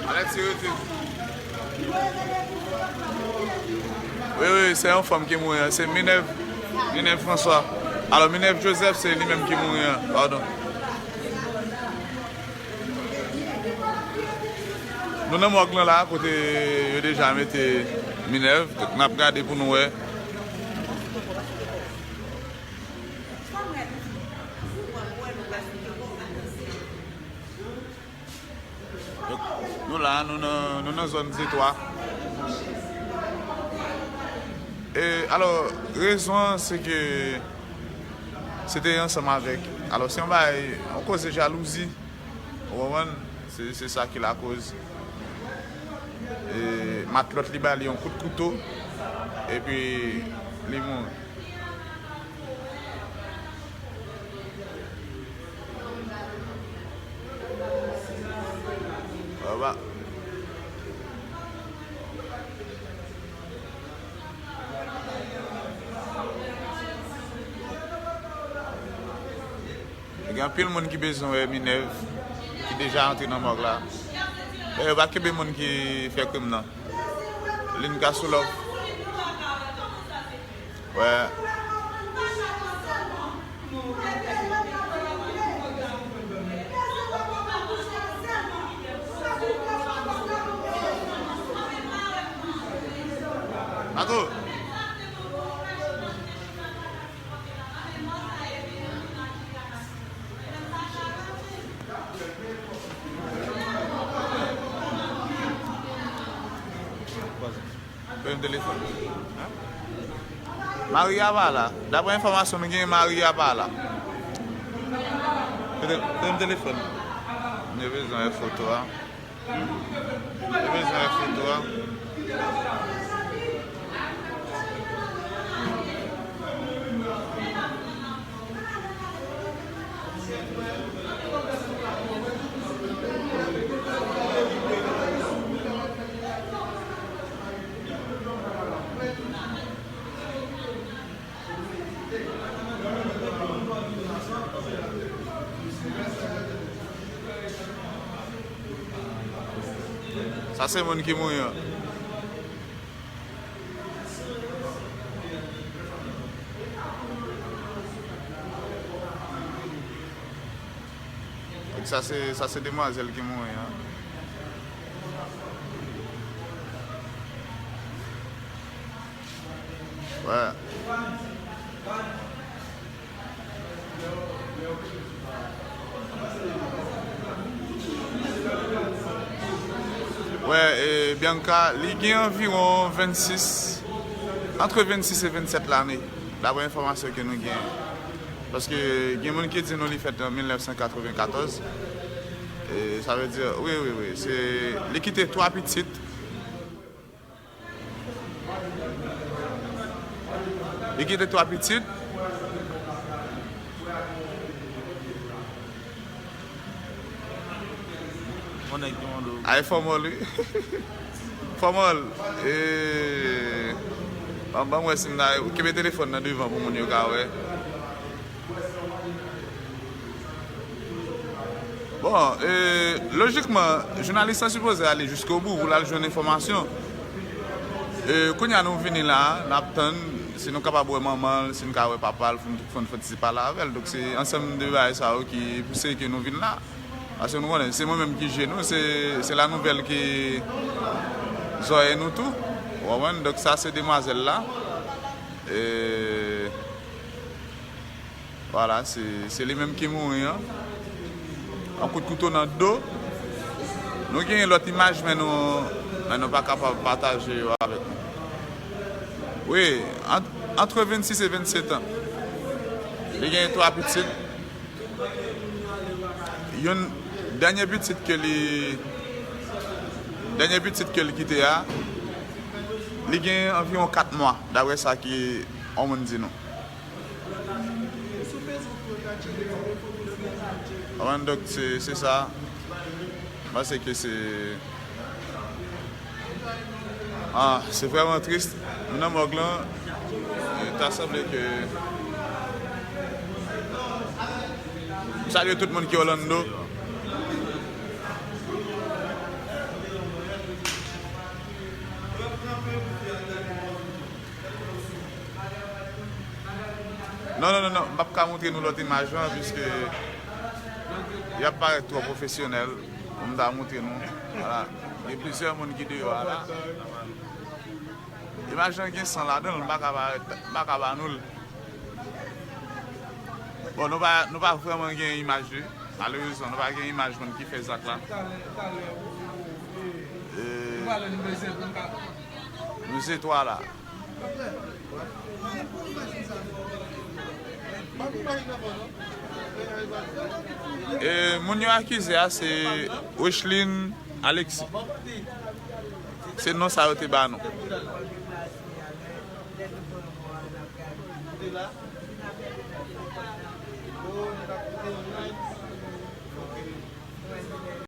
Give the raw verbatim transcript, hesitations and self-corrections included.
Alèk se rete. Wi, wi, se yon fanm ki mouri an. Se Minerve, Minerve François. Alò, Minerve Joseph, se li menm ki mouri an. Padon. Nou nan mòg lan la, kote yo deja mete Minerve. N ap gade pou nou wè. Donk, nou la, nou nan, nou nan zòn Zetwa. E, alò, rezon an, se ke se te ansanm avèk, alò, se yon bagay, yon koze jalouzi, ou konprann? Se, se sa ki lakoz. E, matlòt li ba li yon kout kouto, epi li mouri. Aba. Gen anpil moun ki bezwen wè Minerve, ki deja antre nan mòg la. Dayè, yo pa kenbe moun ki fè krim nan. Lin ka sou lòf. Wè. Mato. Pran telefòn. Maria pa la. Daprè enfòmasyon nou genyen, Maria pa la. Pran telefòn. Nou bezwen wè foto a. Yo bezwen wè foto a. Sa se moun ki mouri an. Sa se, sa se demwazèl ki mouri an. Wè. Wè, e, Bianca, li gen anviwon vennsis, antre vennsis e vennsèt lane, daprè enfòmasyon ke nou gen. Paske gen moun ki di nou li fèt an mil nèf san katrevenkatòz. E, sa vle di, wi, wi, wi, se, li kite twa pitit. Li kite twa pitit. Ay, fòmòl, wi. Fòmòl. E, ban, ban m wè si m ta kenbe telefòn nan devan pou moun yo ka wè. Bon, e, lojikman, jounalis lan sipoze ale jiskobou pou l al jwenn enfòmasyon. E, kounye a nou vini la, n ap tann si nou kapab wè manman l, si n ka wè papa l, pou n, pou n fè ti pale avè l. Donk, se ansanm de bagay sa yo ki pouse ke nou vin la. Paske nou konnen, se mwen menm ki jwe nou, se, se la nouvèl ki zòrèy nou tou. Ou konprann? Donk, sa se demwazèl la. E, Vwala, se, se li menm ki mouri an. Yon kout kouto nan do. Nou genyen lòt imaj, men nou, men nou pa kapab pataje yo avèk nou. Wi, ant, ant vennsis e vennset an. Li genyen twa pitit. Youn, dènye pitit ke li, dènye pitit ke li kite a, li gen anviwon kat mwa, daprè sa ke yon moun di nou. Konprann, donk, se, se sa. M panse ke se, ah, se vrèman tris. Nou nan mòg lan, e ta sanble ke, m salye tout moun ki Orlando. Non, non, non, non, m p ap ka montre nou lòt imaj lan, piske y ap parèt twò pwofesyonèl pou m ta montre nou. Vwala. Gen plizyè moun ki deyò a la. Imaj lan gen san ladan l, m pa ka ba, m pa ka ba nou l. Bon, nou pa, nou pa vrèman gen imaj li. Malerezman, nou pa gen imaj moun ki fè zak la. E, nou se twa la. E, moun yo akize a, se Rocheline Alexis. Se non sa yo te ba nou.